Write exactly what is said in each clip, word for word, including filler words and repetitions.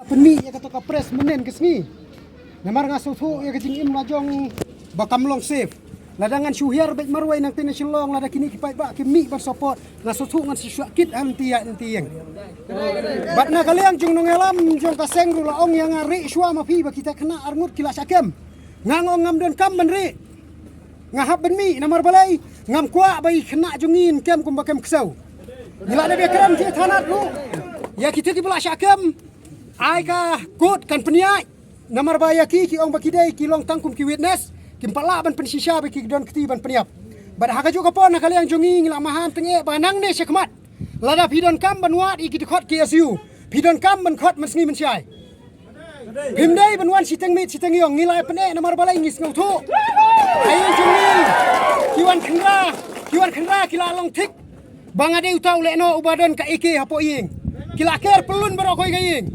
Pynmih ïa kato ka press mynnin ka sngi. Namar nga sngewthuh ïa ka jingim la jong ba kam long safe. Lada ngan shu hiar beit marwei nangtei na Shillong, lada kine ki paidbah kim mih ban support, nga sngewthuh ngan shu shah kit ha lynti ïa lynti ïeng. Bad na ka liang jong nongïalam jong ka seng ruh la ong ïa nga, rieh shuwa ma phi ba kita khynnah arngut ki la shah kem. Nga ong ngam donkam ban rieh. Nga hap ban mih namar balei? Ngam kwah ba i khynnah jong ngi yn kem kumba kem ksew. Ngi la dep ïakren ki thanat ruh ïa kita kiba la shah kem. Ai ka kot kan pynïaid. Namar ba ïa ki, ki ong ba ki dei ki long tang kum ki witness, kim pat lah ban pynshisha ba ki don kti ban pynïap. Bad ha kajuh ka por na ka liang jong ngi, ngi la maham tyngeh ba nangne shakhmat, lada phi donkam ban wad ïa ki dkhot K S U, phi donkam ban khot mynsngi mynshai. Phim dei ban wan shiteng miet shiteng ïong, ngi la ïa pyneh namar balei? Ngi sngewthuh. Ai jong ngi, ki wan khynra, ki wan khynra ki la long thik. Ba nga dei uta u lehnoh uba don ka A K hapoh ïing. Ki la ker pyllun baroh kawei ka ïing.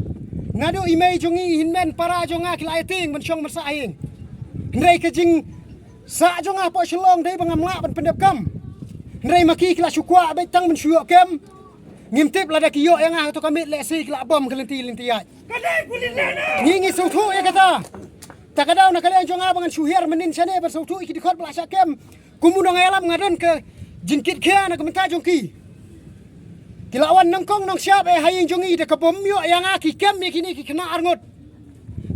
Naduh i mei jong ngi, i hynmen para jong nga ki la ïa tieng ban shong ban sah ha ïing. Hynrei ka jingsah jong nga hapoh Shillong dei ba ngam lah ban pyndep kam. Hynrei ma ki, ki la shu kwah beit tang ban shu ïoh kem. Ngim tip lada ki ïoh ïa nga ha kato ka miet, lehse ki la bom ka lynti lynti ïaid. Ngi ngi sngewthuh ïa kata. Ta ka daw na ka liang jong nga ba ngan shu hiar mynnin shane ban sngewthuh ïa ki dkhot ba la shah kem. Kum u nongïalam nga don ka jingkitkhia na ka bynta jong ki. Ki la wan nyngkong nyngshap eh ha ïing jong ngi da kaba ym ïoh ïa nga ki kem ïa kine ki khynnah arngut.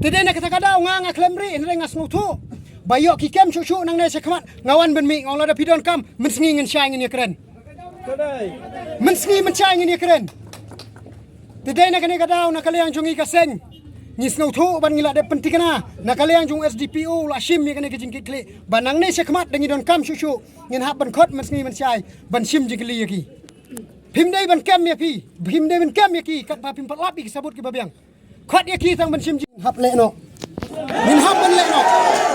Te dei na kata ka daw nga, nga khlem rieh, hynrei nga sngewthuh ba ïoh ki kem shuh shuh nangne shakhmat, nga wan ban mih, nga ong lada phi donkam, mynsngi ngin shai ngin ïakren. Mynsngi mynshai ngin ïakren. Te dei na kane ka daw na ka liang jong ngi ka seng, ngi sngewthuh bad ngi la dep pynthikna na ka liang jong u S D P O u la shim ïa kane ka jingkitkhlieh ba nangne shakhmat da ngi donkam shuh shuh ngin hap ban khot mynsngi mynshai ban shim jingkylli ïa ki. Phim dei ban kem ïa phi, phim dei ban kem ïa ki katba phim pat lap ïa ki sabut kiba biang. Khot ïa ki tang ban shim jing. Hap leh noh. Ngin hap ban leh noh.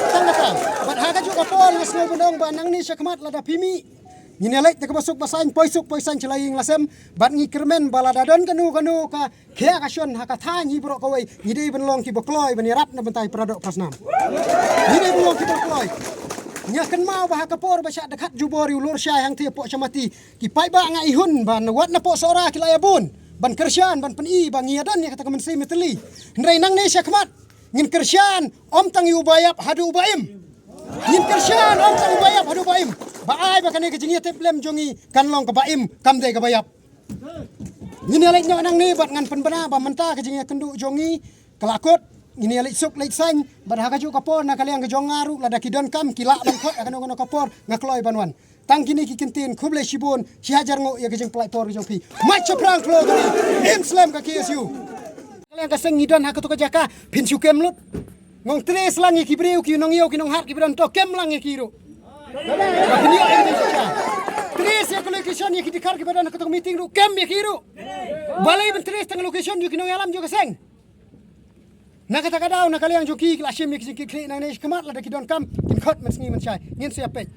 Tang kata. Bad ha kajuh ka por nga sngew ban ong ba nangne shakhmat lada phi mih, ngin ïa leit da kaba suk ba saiñ, poi suk poi saiñ sha la ïing la sem. Bad ngi kyrmen ba lada don kano kano ka khia ka shon ha ka thaiñ hi baroh kawei, ngi dei ban long kiba kloi ban ïarap na bynta i para doh para snam. Ngi dei ban long kiba kloi. Nga kynmaw ba ha ka por ba shah dkhot jubor ïa u Lurshai hangtei hapoh Shamati, ki paidbah nga ihun ba na wat na poh Sohra ki la ïa bun ban kyrshan ban pyni ba ngi ïa don ïa kata ka mynsiem ïatylli. Hynrei nangne shakhmat ngin kyrshan ym tang ïa uba ïap haduh uba im. Ngin kyrshan ym tang uba ïap haduh uba im. Ba ai ba kane ka jingïatiplem jong ngi kan long kaba im, kam dei kaba ïap. Ngin ïa leit noh nangne bad ngan pynbna ba mynta ka jingïakynduh jong ngi ka la kut. Ngin ïa leit suk leit saiñ bad ha kajuh ka por na ka liang ka jong nga ruh, lada ki donkam ki lah ban khot ha kano kano ka por, nga kloi ban wan. Tang kine ki kyntien, khublei shibun, shi hajar nguh ïa ka jingpynlait por ka jong phi. Mait shaphrang khloo kane, im slem ka K S U. Ka liang ka seng ngi don ha kato ka jaka, phin shu kem lut. Ngong trace lang ïa ki briew, ki nongïew ki nonghat kiba don to, kem lang ïa ki ruh. Ba phin ïoh ïa ka jingshisha. Trace ïa ka location ïa ki dkhar kiba don ha kato ka meeting ruh, kem ïa ki ruh. Balei ban trace tang location jong ki nongïalam jong ka seng? Na kata ka daw na ka liang jong ki, ki la shim ïa ki jingkitkhlieh nangne shakhmat, lada ki donkam kin khot mynsngi mynshai. Ngin sa ïa peit.